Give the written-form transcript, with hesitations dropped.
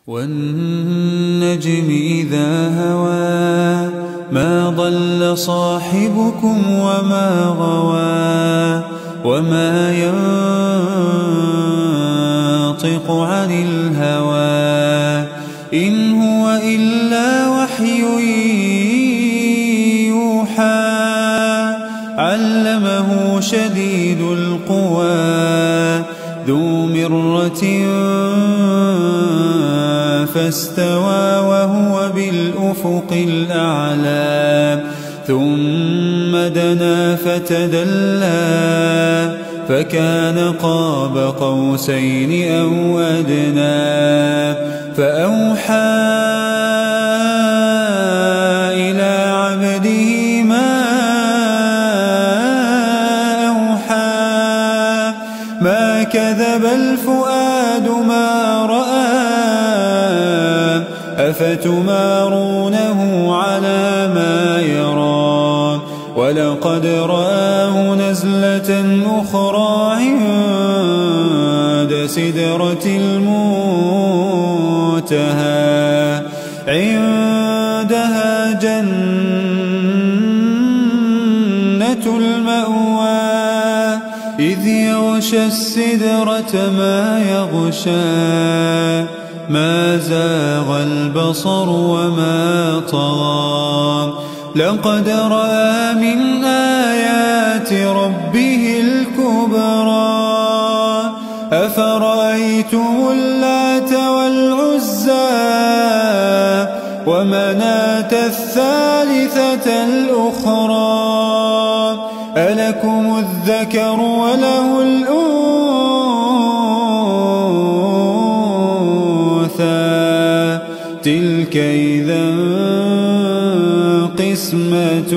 والنجم إذا هوى ما ضل صاحبكم وما غوى وما ينطق عن الهوى إن هو إلا وحي يوحى علمه شديد القوى ذو مرة فاستوى وهو بالأفق الأعلى ثم دنا فتدلى فكان قاب قوسين أو أدنى فأوحى إلى عبده ما أوحى ما كذب الفؤاد ما رأى أفتمارونه على ما يرى ولقد رآه نزلة أخرى عند سدرة المنتهى عندها جنة المأوى إذ يغشى السدرة ما يغشى ما زاغ البصر وما طغى لقد رأى من آيات ربه الكبرى أفرأيتم اللات والعزى ومناة الثالثة الأخرى ألكم الذكر وله الأنثى تلك إذا قسمة